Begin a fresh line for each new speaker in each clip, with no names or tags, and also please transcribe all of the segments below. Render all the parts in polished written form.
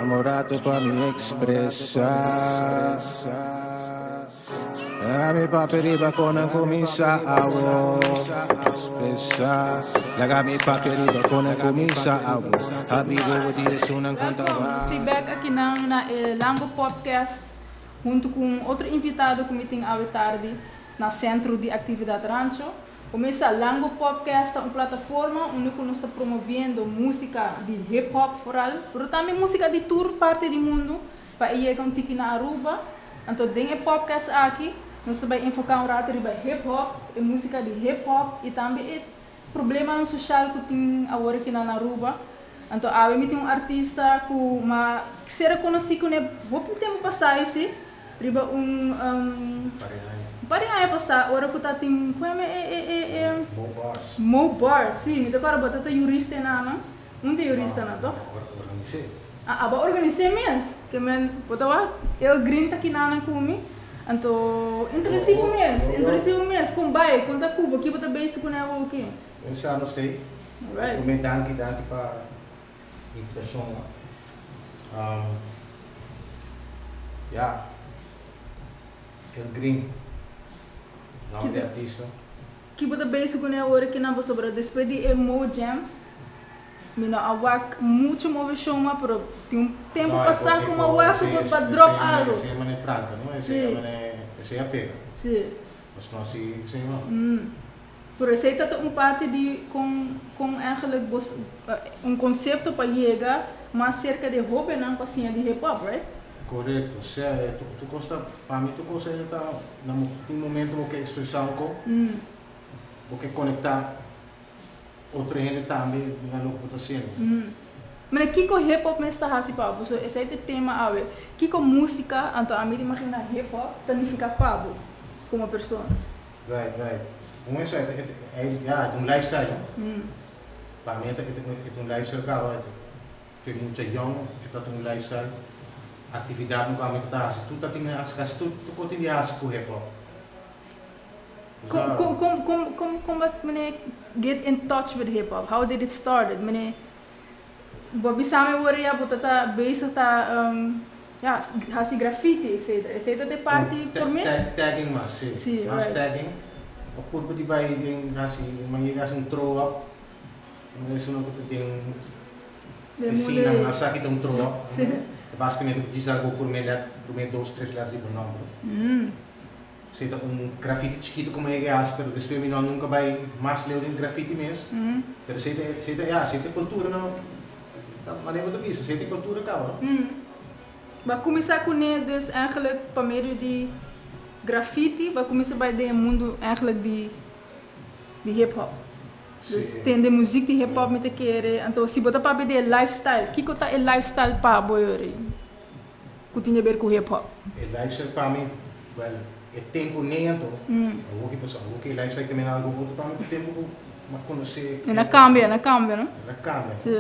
Dame un rato pa mi expresa. Laga mi papia riba con a cuminsa awo. Expresa. Laga mi papia riba con a cuminsa awo. Habri wowo di esunnan con ta
Welkom, nos ta bek akinan na e Lango Podcast hunto cu un otro invitado cu mi tin awe tardi na Centro di Actividad Rancho. Cuminsa Lango Podcast ta un plataforma unda cu nos ta promoviendo musica di hip hop vooral, pero tambe musica di tur parti di mundo pa e yega un tiki na Aruba. Anto den e podcast aki nos ta bay enfoca un rato riba hip hop, e musica di hip hop y tambe e problemanan social cu tin awor aki na Aruba. Anto awe mi tin un artista cu ma ser conoci cune hopi tempo pasa esi. Riba un un par di aña pasá ora ku ta tin ku e e e e
Mo Bars.
Mo Bars, sí, mi ta kòrda bo ta ta yurista e nan, un di e yuristanan toh?
Organis'é.
Ah, abo a organis'é mes? Ke men bo ta wak El Green ta kinanan ku mi, anto introdusí bo mes, introdusí bo mes, kon bai, kon ta ku bo, ki bo ta bezig kuné awoki?
Mensha nos t'ei.
Alright.
Promé danki, danki pa Invitacion ya El Green nomber di artista.
Ki bo ta bezig cune awor aki nan pasobra despues di e Mo Jams mi no a wak mucho movecion mas pero tin un tempo pasa cu mi a wak cu bo pa drop algo.
Esey e mane tranca no esey a pega.
Si.
Nos no si esey no.
Pero esey ta ta un parti di con con eigenlijk bo un concepto pa yega mas cerca di e hobennan pa siña di hip hop, right?
Corecto, sea e tur cos ta, pa mi tur cos ta na tin momento bo ke expresa un co, bo ke conecta otro hende tambe na loke bo ta haciendo.
Mira kico hip hop mes ta haci pa bo, so esey ta e tema awe, kico musica, anto ami ta imagina hip hop ta nifica pa bo como persona?
Right, right. Un eso e e ya, e ta un lifestyle no. Pa mi e ta e ta un lifestyle caba fe mucha yong e ta un lifestyle. Actividadnan cu ami ta ta haci tur ta tin casi tur tur cos tin di haci cu hip hop.
Con con con con con con bas mene get in touch with hip hop? How did it started? Mene bo a bisa mi awor ya bo ta ta bezig ta Ya, hasi graffiti etcetera. Esei ta de parti por mi?
Tagging mas, si.
Si,
Mas
right.
tagging. O purba di bai den hasi, un yega hasi un throw up. Un esun ku ta den
Den
e
mundu
sina, nan sa ki ta un throw up.
Si.
Ta basikamente bo djis algu promé let, promé dos, tres letter di bo nòmber. Esei ta un graffiti chikitu ku mi a yega hasi, pero despues mi no a nunka bai mas leu den graffiti mes. Pero esei ta, esei ta, ya, esei ta e kultura no. Manera bo ta bisa, esei ta e kultura kaba.
Bo a kuminsá kuné dus eigenlijk pa medio di graffiti, bo a kuminsá bai den e mundu eigenlijk di di hip hop. Dus tende muziek di hip hop mi ta kere. Anto si bo ta papia di e lifestyle, kiko ta e lifestyle pa bo yori ku tin haber ku hip hop?
E lifestyle pa mi, wèl, e tempu nei anto, awor ki pasó, awor ki e lifestyle ta mira algu otro pa mi ku tempu ku mi a konosé.
El a kambia, el a kambia, no?
El a kambia.
Si.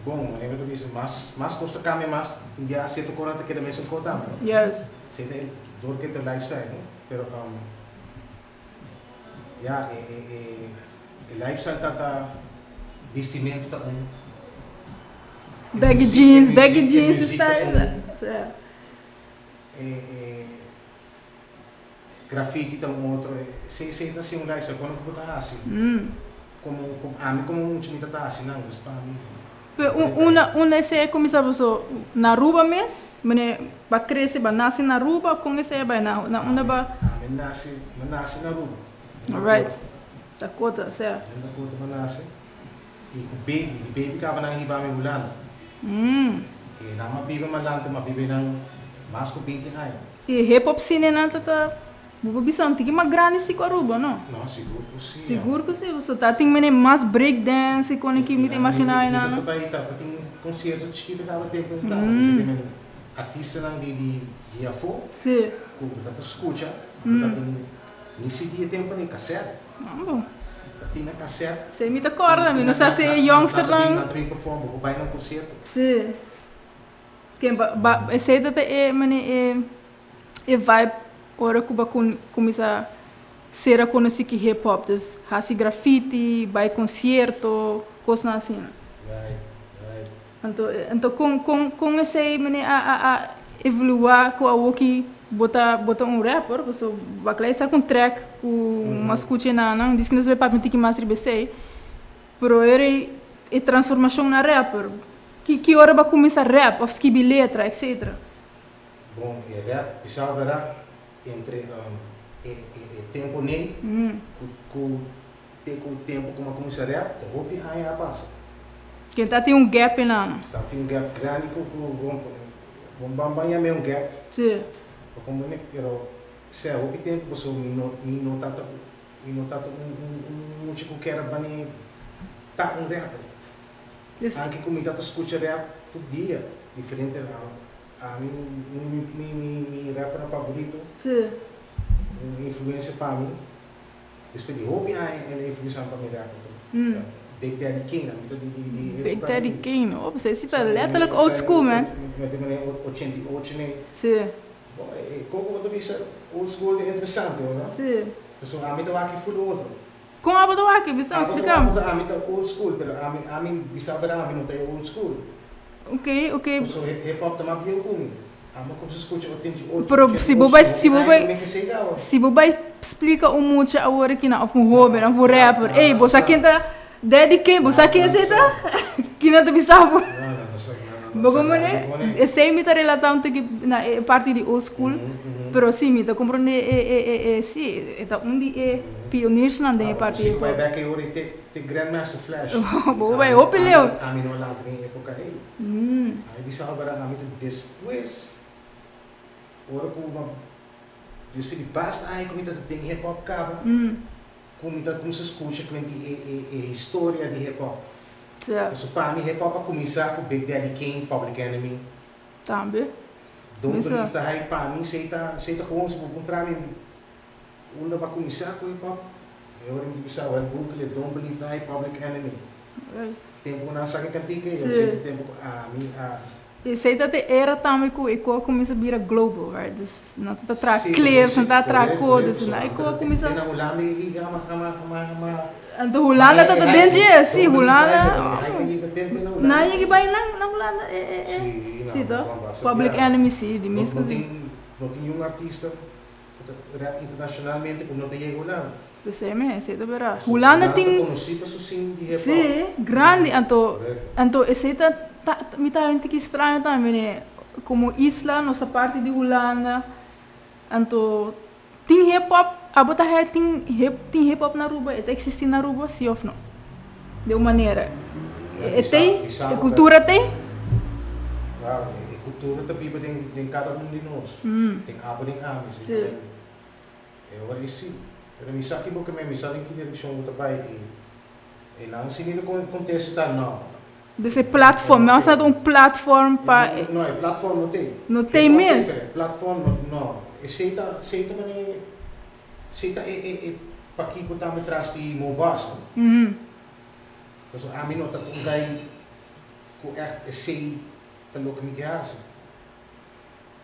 Bon, manera mi ta bisa, mas mas kos ta kambia mas tin bia sierto kosnan ta keda mesun kos tambe, no?
Juist.
Esei ta e dor ku e ta lifestyle, no? Pero ya e e e e lifestyle ta ta bistimentu ta un.
Baggy jeans, baggy jeans style. Si.
E e Graffiti ta un otro, esei esei ta hasi un lifestyle, kono ku bo ta hasi? Komo komo ami komo mucha mi ta ta hasi nan, dus pa mi.
Pero unda unda esei a kuminsá paso na Aruba mes? Mene ba krese ba nase na Aruba kon esei a bai na na unda ba?
Ami nase mi nase na Aruba, na
Alright,
Dakota.
Dakota, sea.
Den Dakota mi nase i ku baby, di baby kaba nan hiba mi Hulanda. I nan a biba malanta, mi a biba einan mas ku 20 aña.
E hip hop scene nan ta ta bo por bisa un tiki mas grandi si ku Aruba no?
No, sigur ku si.
Sigur ku si, pasobra ta tin mene mas break dance i kon ki mi ta imagina
Mi
einan
ta
no.
bai ta tin concierto chikito kada tempo en tal, bo ta tin artistanan di di di afo ku bo ta ta skucha, bo ta tin ni CD e tempo ni cassette.
Mambo.
Ta tin na cassette.
Si mi ta corda, mi no sa si e youngsternan.
Nan ta bin perform, bo por bai na un concierto.
Si. Ken ba ba esei ta ta e mane e e vibe ora ku bo a kuminsá ser a konosí ki hip hop, dus hasi graffiti, bai konsierto, kosnan asina.
Right, right.
Anto con esey mene a evolua cu awoki bo ta un rapper, so baklei sa con track cu m'a scucha nan, diz cu nos bay papia un tiki mas riba esey. Pero era e transformacion na rapper. Ki ora bo a cuminsa rap of skirbi letra, etc.?
Bon, e rap, pisaba bera, entre e tempo nei, cu tempo cu m'a cuminsa rap, ta hopi aña a pasa.
Cu ta tin un gap nan.
Ta tin un gap grandi cu bon, bon bam bam yama un gap. Como ne, pero se hopi tempo paso mi no tata un mucha cu kier bani ta un rapper. Anke cu mi tata scucha rap tur dia, diferente ami mi rapper favorito. Un influencia pa mi. Despues di hopi aña el a influencia pa mi rapper. Big Daddy Kane, ami ta di
Big Daddy Kane. Oh, bo ta letterlijk old school, man.
Met di meneer 88 nee. Bon, como bo ta bisa old school ta interesante, no?
Si.
Dus ami ta wak full otro.
Con abo ta wak? Bisa, explica.
Ami ta old school, pero ami bisa pero ami no ta old school. So hip hop ta mas bieu cu mi. Ami como se scucha 88.
Pero si bo bay explica un mucha awor aki na of un hoben of un rapper, "Ey, bo sa ken ta Daddy Kane? Bo sa ken esey ta?" Ki nan ta bisa bo?
No, no, no, no, no.
Bo como ne? Esey mi ta relata un tiki na e parti di old school. Pero si, mi ta comprende e si, e ta un di e pioniers nan den e parti
hip hop. Back ora te Grandmaster Flash.
Bo bay hopi leu.
Ami no lanta den epoca ey. Ami bisa ora ami ta despues ora cu despues di basta aña cu mi ta den hip hop caba. Cu mi ta cuminsa scucha cu e historia di hip hop. So pa mi hip hop a cuminsa cu Big Daddy Kane, Public Enemy.
Tambe.
Don't Believe the Hype pa mi, esey ta gewoon si bo puntra mi unda bo a cuminsa cu hip hop. E ora mi bisa, well, Google it, Don't Believe the Hype, Public Enemy. Tempo cu nan saca cantica, e si tempo cu ami a
Esey ta te era tambe cu e cos a cuminsa bira global, right? Dus nan ta tra clips, nan ta tra cos, dus na e cos a cuminsa.
Na Hulanda y ama.
Anto Hulanda ta den dje, si, Hulanda. Nan yega bay na Hulanda, e. Si, to? Public Enemy, si, di mes
cos. No tin un artista rap internacionalmente cu no ta yega Hulanda.
Esey mes, esey ta berdad. Hulanda tin
Conoci pa su scene di hip hop.
Si, grandi, anto esey ta mi ta un tiki straño tambe, ne? Como isla, nos ta parti di Hulanda, anto tin hip hop, abo ta haya tin hip hop na Aruba, e ta existi na Aruba, si of no? Di un manera. E tin? E cultura tin?
Claro, e cultura ta biba den cada un di nos. Den abo, den ami, si. E ora e si. Pero mi sa kibo cu mi sa den ki direccion ta bay e nan si mi contesta no.
Dus e platform, mas ta un platform pa
No, e platform no tin.
No tin mes?
E platform no, no. E esey ta mane esey ta e pakico tambe tras di Mobars. Dus ami no ta un guy cu echt esey ta loke mi kier haci.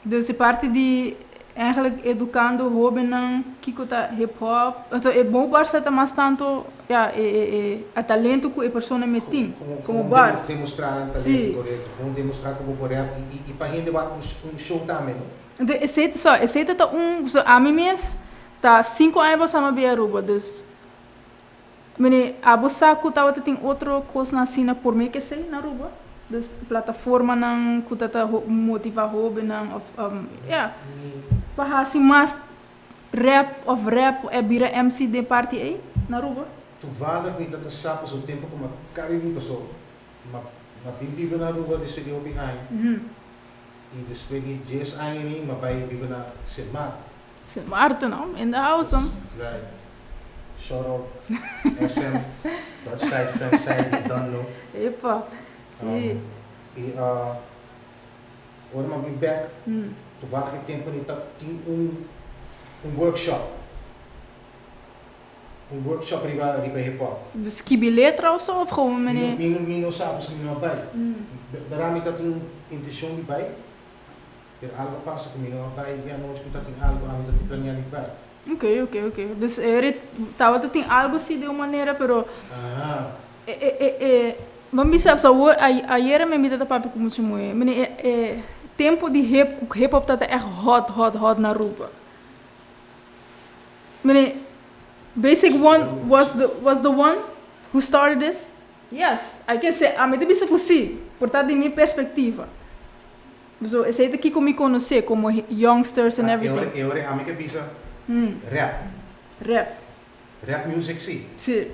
Dus e parti di eigenlijk educando hobennan kico ta hip hop. Also, e Mobars ta mas tanto, ja, e talento cu e persona mes tin, como bars.
Demostra un talento, correcto. Gewoon demostra como por rap y pa hende wak un show tambe, no?
Anto, esey so, esey ta un, so ami mes ta 5 aña pasa m'a bin Aruba, dus mene abo sa cu tawata tin otro cos na asina por mi cu esey na Aruba. Dus plataforma nan cu ta motiva hobennan of ja, pa hasi mas rap of rap e bira MC den parti ey na Aruba.
Toevallig mi ta sa paso tempo cu m'a caba mi paso m'a bin biba na Aruba despues di hopi aña. Y despues di 10 aña ni m'a bay biba na Sint Maarten.
Sint Maarten, no? In the house, um.
Right. Shout out SM, Dutch side, French side, you don't know.
Epa. Si.
Y ora m'a bin back, toevallig e tempo ni ta tin un workshop. Un workshop riba hip hop.
Skibi letra of zo of gewoon meneer?
Mi no sabi si mi no bay. Pero mi ta tin intencion di bay. Pero algo pasa cu mi no bay y anochi mi ta tin algo, ami ta tin planea di bay.
Oké. Dus er tawata tin algo si di un manera, pero e, e, e, e, Ban bisa so awor ayera mi a mira ta papia ku mucha muhé. Mene e e tempu di hip ku hip hop tabata ègt hot hot hot na Aruba. Mene Basic One was the was the one who started this? Yes, I can say ami ta bisa ku si, por ta di mi perspektiva. So esei ta kiko mi konosé komo youngsters and everything.
E ora ami ke bisa rap.
Rap.
Rap music si.
Si.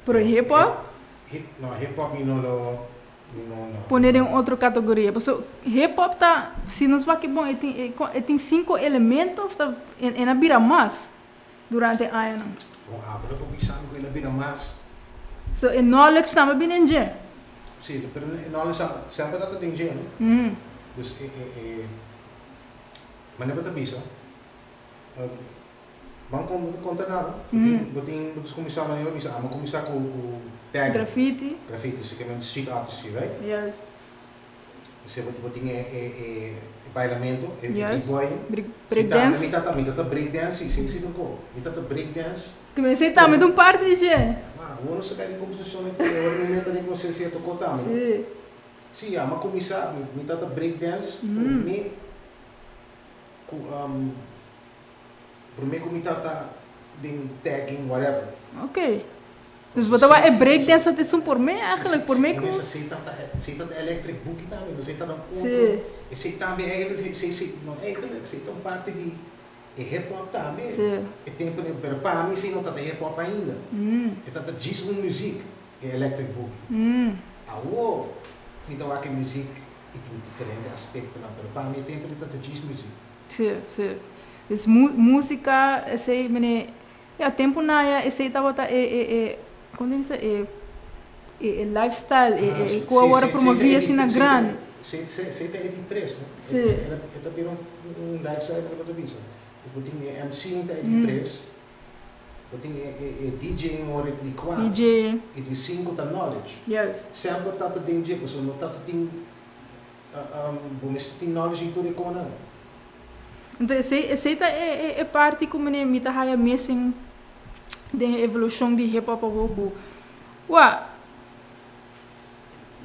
Pero hip hop?
Hip, no, hip hop mi no lo, mi no, no.
Pone den otro categoria. Paso hip hop ta, si nos wak bon, e tin, e, e tin cinco elemento of ta, en, en a bira mas durante añanan.
Bon, abo lo por bisa mi cu el a bira mas.
So e knowledge tambe bini den dje.
Si, pero e knowledge semper ta den dje, no? Dus e, e, e, manera bo ta bisa, Ban konta nada. Bo tin bo ta kuminsá manera bo bisa amo kuminsá ku ku tagging.
Graffiti.
Graffiti, si ke men street artistry, right?
Juist.
Esei bo bo tin e e e bailamento, e
Juist.
b-boying.
Break dance.
Mi tata mi tata break dance si, si si ta ko. Mi tata break dance.
Ke men esei tambe ta un parti di dje.
Ma awor nos ta kai den kombersashon aki, awor mi meta den konsensia tokó tambe.
Si.
Si, amo a kuminsá, mi tata break dance promé ku Prome ku mi tata den tagging whatever.
Ok. Dus bo ta wak e break dance ta esun por me eigenlijk, por me ku.
Esei tata esei tata electric boogie tambe, no esei tata un otro.
Si.
Esei tambe eigenlijk esei esei no eigenlijk esei ta un parti di e hip hop tambe.
Si.
E tempo den pero pa mi esei no tata hip hop ainda. E tata djis un muziek e electric boogie. Awor mi ta wak e muziek i tin diferente aspectonan pero pa mi e tempo den tata djis muziek.
Si, si. Dus música esei mene ya tempo na ya esei tabata e e e kon ta bisa e e e lifestyle e e e ku awor a promoví asina grandi.
Si, si, si ta e di tres no?
Si.
E ta bira un lifestyle ku bo ta bisa. Dus bo tin e MC ta e di tres, bo tin e e e DJ ora e di kuater,
DJ.
E di sinku ta knowledge.
Juist.
Semper ta ta den dje pasobra no ta ta tin Bo mester tin knowledge di tur e konan.
Enton esei esei ta e e parti ku mene mi ta haya missing den e evolushon di hip hop awor ku wak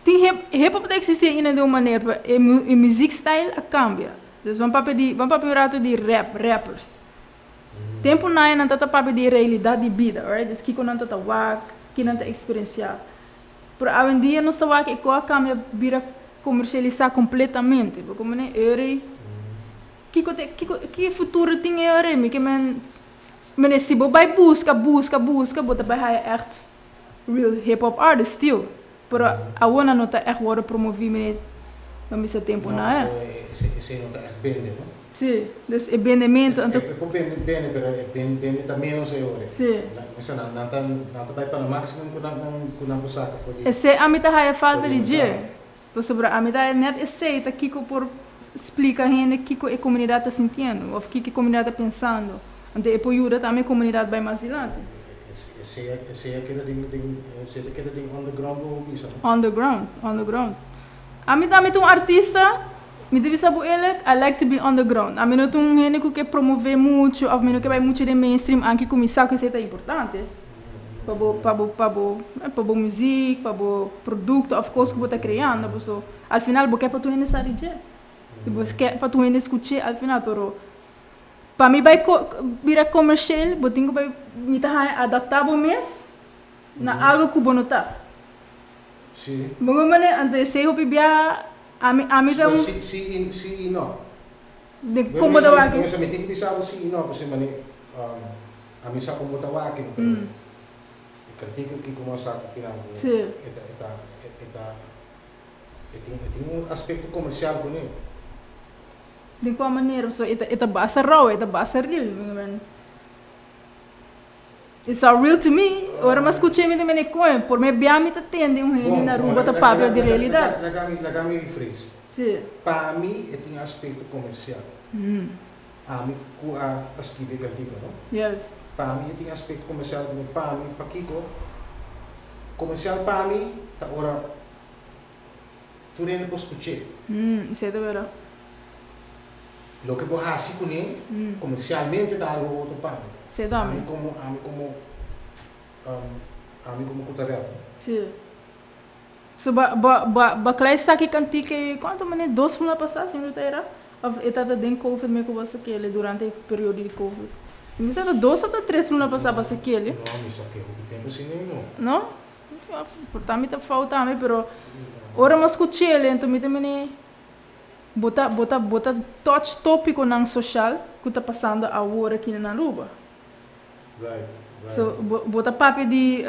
tin hip hip hop ta eksistí ainda den un manera pero e e muziek style a kambia. Dus ban papia di ban papia un rato di rap rappers. Tempu nan nan ta ta papia di e realidat di bida right dus kiko nan ta ta wak ki nan ta eksperensiá. Pero awendia nos ta wak e ko a kambia bira komershialisá kompletamente. Bo komo ne eri kiko te kiko ki futuro tin e ori? Mi ke men mene si bo bai buska buska buska bo ta bai haya ègt real hip hop artist still. Pero awor nan no ta ègt wòrdu promoví mene nan bisa tempu na
e. Esei no ta ègt bende no?
Si, dus e bendemento anto.
E por bende bende pero e bende ta menos e ora.
Si.
Mester nan nan ta nan ta bai pa lo maximum ku nan ku nan por saka for di.
Esei ami ta haya falta di dje, pasobra ami ta haya net esei ta kiko por splika hende kiko e komunidat ta sintiendo of kiko e komunidat ta pensando. Anto e por yuda tambe e komunidat bai mas dilanti.
Esei esei a keda den den esei ta keda den underground bo por bisa no?
Underground, underground. Ami ta ami ta un artista. Mi ta bisa bo eerlijk, I like to be underground. Ami no ta un hende ku ke promove muchu òf mi no ke bai muchu den mainstream anke ku mi sa ku esei ta importante pa bo pa bo pa bo pa bo muzik, pa bo produkto òf kos ku bo ta kreando. Paso al final bo ke pa tur hende sa di dje i bo ke pa tur hende skuch'é al final pero pa mi bai bira komershel bo tin ku bai mi ta haña adaptá bo mes na algu ku bo no ta.
Sí.
Bo manera anto esei hopi biaha Ami ami ta un.
Si si i si i no.
De kon bo ta wak.
Mi mi tin ku bisa bo si i no pasobra mane ami sa kon bo ta wak pero e kantika ki komo a sa ku kinan ku e ta e ta e ta e tin e tin un aspekto komersial kuné.
Den kua manera pasobra e ta e ta basta rou e ta basta real mi men. It's all real to me. Ora mi a scucha mi ta mene coño, por mi bia mi ta tende un hende na Aruba ta papia di realidad.
Laga mi, laga mi rephrase.
Si.
Pa mi e tin aspecto comercial. Ami cu a a scribi e cantica, no?
Yes.
Pa mi e tin aspecto comercial, pa mi, pakico? Comercial pa mi ta ora Tur hende por skuch'é.
Esei ta bèrdat.
Loke bo hasi kuné komersialmente ta algu otro pa mi.
Esei tambe.
Ami komo, ami komo, ami komo ku ta rèp.
Sí. So ba ba ba ba kla esaki kantika e kuantu manera dos luna pasá si mi no ta era òf e tabata den covid me ku bo a sak'el durante e periodo di covid. Si mi sa ta 2 òf 3 luna pasá bo a sak'el.
No, mi sak'é hopi tempu asina no.
No? Por ta mi ta fout tambe, pero ora mi a skuch'el enton mi ta mene bo ta bo ta bo ta touch tópikonan soshal ku ta pasando awor aki na Aruba. So bo bo ta papia di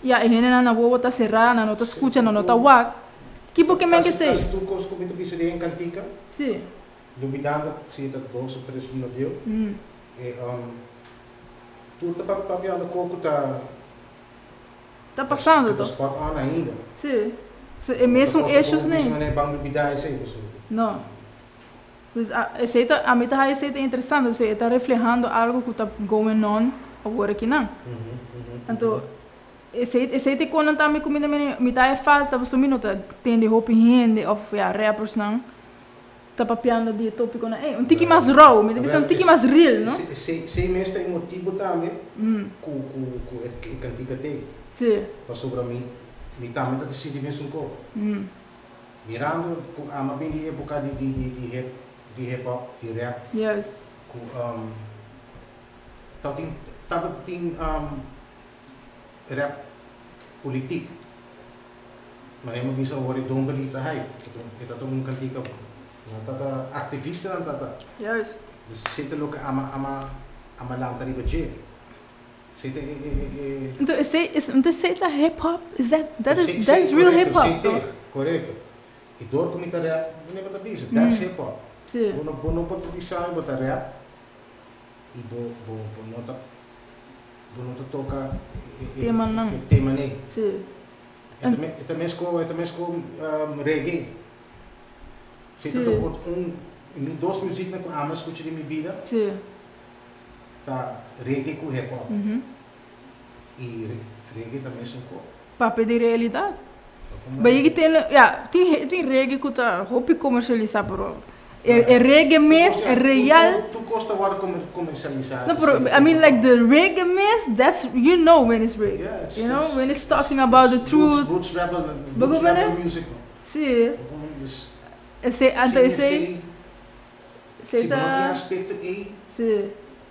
ya e hendenan na wowo ta será, nan no ta skucha, nan no ta wak. Ki bo ke men ke
esei? Kasi tur kos ku mi ta bisa den kantika. Lubidando si ta 2 o 3 luna bieu. E tur ta papiando kos ku ta
Ta pasando
ta spot on ainda.
Si. So e mesun issues
ne. No ban lubidá esei pasobra.
No. Dus esei ta ami ta haya esei ta interesante pasobra e ta reflehando algo ku ta going on awor akinan. Anto esei esei ta e konan tambe ku mi ta mira mi ta haya falta pasobra mi no ta tende hopi hende òf ya rappersnan ta papiando di e tópikonan ei. Un tiki mas rou, mi ta bisa un tiki mas real, no?
Esei mes ta e motibu tambe ku e kantika t'ei. Pasobra mi mi tambe ta sinti mesun kos. Mirando ku ami a bin di époka di di di di hip di hip hop, di rap. Ku tabatin tabatin rap politik. Manera mi a bisa awor e Don't Believe the Hype. E ta un kantika nan tata aktivistanan tata. Dus esei ta loke ami ami ami a lanta riba dje. Esei ta e e e.
Enton esei enton esei ta hip hop? Is that that is that's real hip hop toh?
Korekto. I dor ku mi ta rap, mi never ta bisa, that's hip hop. Bo no bo no por ta bisa mi bo ta rap i bo bo bo no ta bo no ta toka e e e temanan ei. E ta mes ku e ta mes ku reggae. Si ta un mi dos muziknan ku ami a skucha den mi bida ta reggae ku hip hop. I reggae ta mesun kos.
Papia di realidat. Bay tin ya tin tin reggae ku ta hopi komershalisa pero e reggae mes e real.
Tur kos ta wòrdu komershalisa.
No pero I mean like the reggae mes that's you know when it's reggae you know when it's talking about the truth.
Roots rebel roots rebel music.
Si. Esei anto esei
esei ta. Si bo no tin aspekto ei.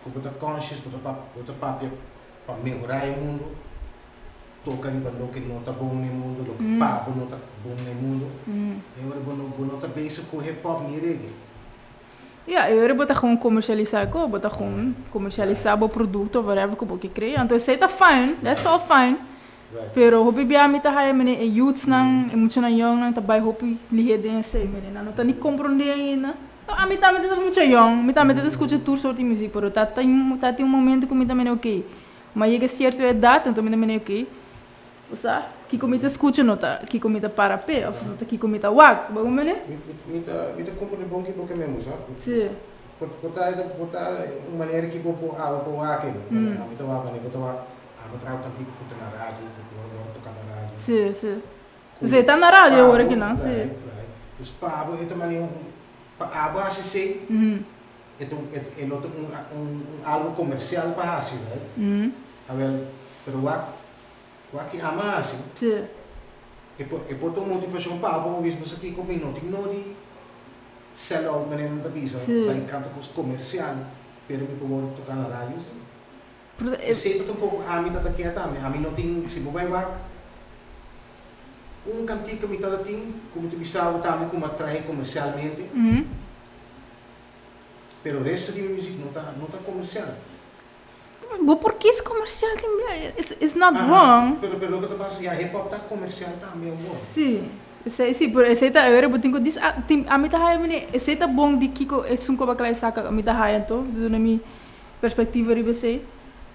Ku bo ta conscious bo ta bo ta papia pa mehorá e mundu. Toka riba loke no ta bon na e mundu, loke pa bo no ta bon na e mundu. E ora bo no bo no ta bezig ku hip hop ni reggae.
Ja, e ora bo ta gewoon komershalisa e ko, bo ta gewoon komershalisa bo produkto of whatever ku bo ke krea. Anto esei ta fine, that's all fine. Pero hopi bia mi ta haya mene e youthsnan, e muchanan yongnan ta bai hopi lihé den esei mene. Nan no ta ni komprondé ainda. No, ami tambe ta mucha yong, mi tambe ta skucha tur sort di muzik, pero ta ta tin un momento ku mi ta mene okay. Ma yega cierto edad, anto mi ta mira ok, bo sa, kiko mi ta scucha no ta kiko mi ta para p'e of no ta kiko mi ta wak, bo comprende?
Mi ta mi ta comprende bon kiko ke men, bo sa. Por por ta por ta un manera ki bo por aba por wak e, ami ta wak manera bo ta wak, abo traha un kantiku ku ta na radio, ku por wòrdu toká na radio.
Si, si. Bo ta na radio awor akinan, si.
Right, right. Dus pa abo e ta manera un, pa abo hasi esei, E ta un e lo ta un un algo comercial pa haci, right? Awel, pero wak wak ki ama haci. E por e por ta un motivacion pa abo pa bisa bo sa kico mi no tin no di sell out manera nan ta bisa, bai canta cos comercial, pero mi por worde toca na radio si. Esey ta tampoco ami ta ta kier tambe. Ami no tin, si bo bai wak un cantica mi ta ta tin cu mi ta bisa bo tambe cu mi a trahe comercialmente. Pero resto di mi music no ta no ta comercial.
Bo por kies comercial tambe, it's it's not wrong.
Pero pero loke ta pasa ya hip hop ta comercial tambe awor.
Si, esei si, pero esei ta awor bo tin ku dis tin ami ta haya mene esei ta bon di kiko esun ku bo a kla saka ami ta haya anto duna mi perspectiva riba esei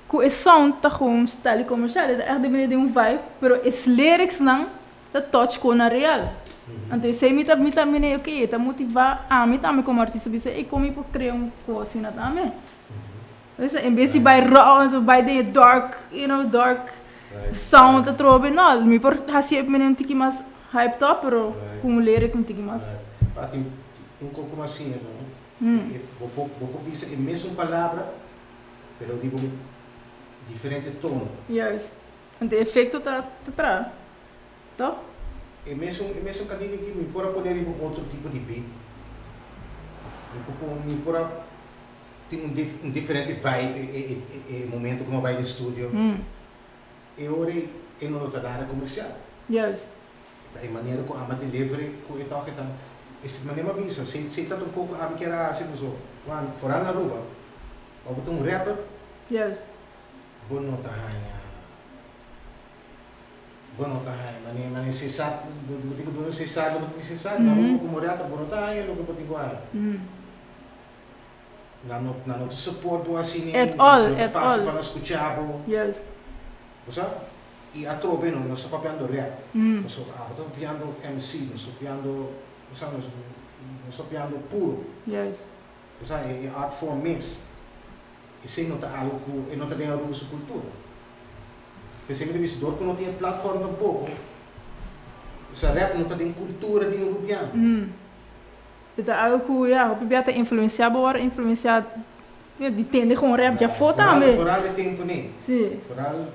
ku e sound ta gewoon style comercial e ta echt depende di un vibe pero e lyrics nan ta touch con na real. Anto esey mi ta mi ta mira ok e ta motiva ami tambe como artista bisa ey con mi por crea un cos asina tambe. Bisa en bes di bay rock anto bay den e dark you know dark sound atrobe no mi por haci e mene un tiki mas hyped up pero cu un lyric un tiki mas.
Pa tin un co como asina no bo por bo por bisa e mesun palabra pero riba un diferente tono.
Juist. Anto e efecto ta ta traha. Toch?
E mesun kantika aki mi por a pone riba un otro tipo di beat. Mi por a tin un diferente vibe e momento ku mi bai den studio. E ora e no ta nada komersial. E manera ku ami a deliver ku e toke ta e manera mi a bisa si ta un kos ku ami kier a hasi paso foral na Aruba pa bo ta un rapper, bo no ta haña, bo no ta haña manera si sa bo tin ku duna si sa loke bo tin sa na Aruba komo rapper bo no ta haña loke bo tin ku haña. Nan no ta support bo asina
At all,
no ta
at
fásil
all.
Pa nan skucha bo. Bo sa? I atrobe no, nos ta papiando rap. Paso abo ta papiando MC, nos ta papiando, bo sa, nos ta papiando puro. Bo sa, e art form mes. Esei no ta algo ku e no ta den Aruba su kultura. P'esei mi ta bisa, dor ku no tin e platform tampoko, bo sa, rap no ta den kultura di un rubiano.
E ta algo ku, ya, hopi bia ta influensiá bo ora influensiá, ya, di tende gewoon rap djafó tambe.
Foral e tempu ne. Foral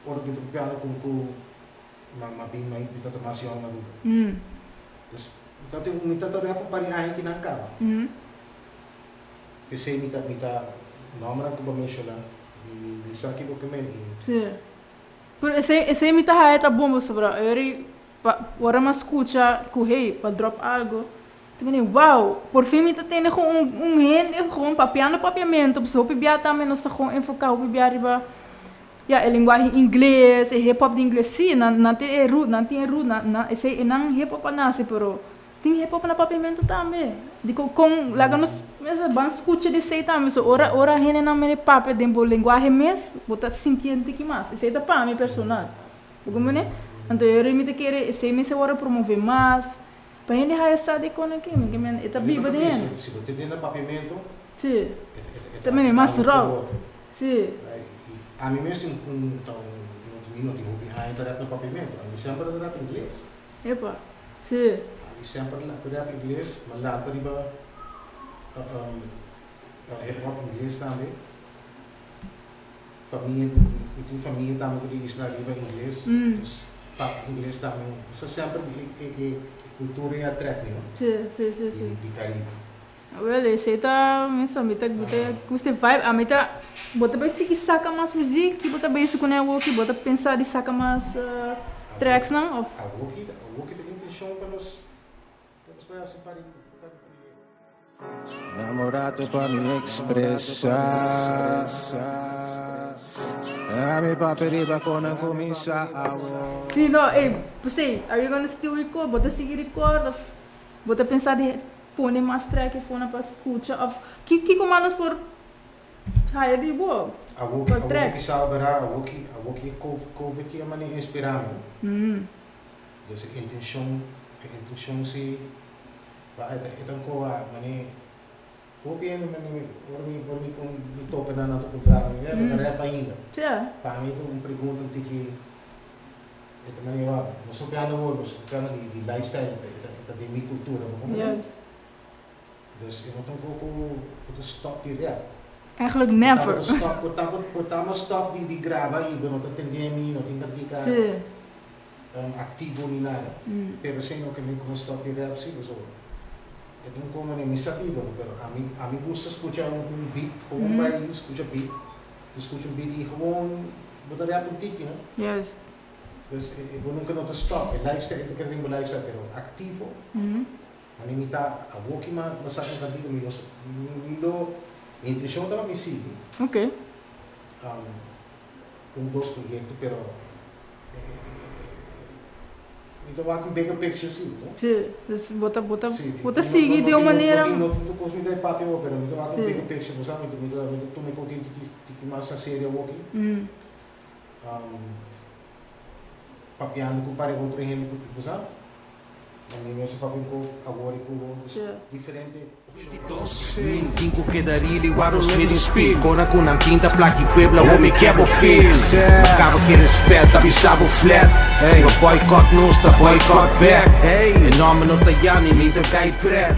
ora mi ta papiando ku m'a bin mi ta mas yòn na Aruba. Dus mi ta rap un par di aña kinan kaba. P'esei mi ta nòmbernan ku bo a menshoná, mi sa kiko ke men i.
Si. Pero esei mi ta haya ta bon pasobra ora pa ora mi a skucha ku hey pa drop algo ta bini wow, por fin mi ta tende gewoon un hende gewoon papiando papiamento, pasobra hopi bia tambe nos ta gewoon enfoká hopi bia riba, ya, e lenguahe ingles, e hip hop di ingles. Si nan tin e root, nan tin e root, nan esei e nan hip hop a nase, pero tin hip hop na papiamento tambe. Dikon kon laga nos mester ban skucha di esei tambe, so ora hendenan mene papia den bo lenguahe mes, bo ta sinti un tiki mas. Esei ta pa mi personal, bo comprende? Anto e mi ta kere esei mester wòrdu promové mas pa hende haya sa di kon aki mi ke men e ta biba den hende.
Si bo tende na papiamento, e
Ta mene mas rou. Si.
Ami mes tin un ta un mi no tin hopi aña ta rap na papiamento. Ami semper ta rap ingles.
Epa. Si.
Ami semper rap ingles, m'a lanta riba hip hop ingles tambe. Famia, mi tin famia tambe ku di isla riba ingles. Dus papia ingles tambe. So semper e kultura e a trek mi, no?
Si, si, si, si.
Di Caribe.
Wel, esei ta mester mi ta gusta e vibe. Ami ta bo ta bai sigui saka mas muziek, ki bo ta bezig kuné awoki? Bo ta pensa di saka mas tracks nan of?
Awoki ta intenshon pa nos bai hasi par di proyekto.
Namorato pa mi expresa. A mi papi riba con comienza awo.
Si, no, ey, p'esei, are you gonna still record? Bo ta sigui record of bo ta pensa di pone mas track efo pa skucha of kiko mas nos por haya di bo?
Awoki
Pa
awoki
tracks.
Kisá bera awoki COVID ki a manera inspirá mi. Dus e intenshon si pa e ta ko a mane hopi hende mane ora mi kon mi topa nan nan ta puntra mi, "Eh, bo ta rap ainda?" Pa mi ta un pregunta un tiki e ta manera nos ta papiando awor, nos ta papiando di lifestyle, e ta den mi kultura, bo comprende? Dus e no ta un poko ku ta stop di rap.
Eigenlijk never.
Bo stop, bo ta mo stop di graba i bo no ta tende mi, no tin kantika aktivo ni nada. Pero sin no ke mi komo stop di rap si, so e ta un komo mi sa ídolo, pero ami gusta skucha un beat, gewoon bai skucha beat, skucha un beat i gewoon bo ta rap un tiki, no? Dus bo nunka no ta stop, e lifestyle, e ta kere den bo lifestyle, pero aktivo. Ami mi ta awoki ma sa un kantika mi no mi lo mi intenshon ta pa mi sigui. Un dos proyekto, pero mi ta wak un bigger picture si, no?
Si, dus bo ta bo ta sigui di un manera.
No tin tur kos mi ta papia awor, pero mi ta wak un bigger picture, bo sa, mi ta tuma e kos tiki tiki mas a serio awoki. Papiando ku un par di otro hende ku bo sa, mi mester papia un kos awor ku diferente opshon.
Quinco queda really waro smith speed. Kona ku nan tinta plaki Puebla wo mi kebo feel. Acaba que respeta bisabo flat. Si bo boycott nos ta boycott back. E nome no ta yani mi ta kai pret.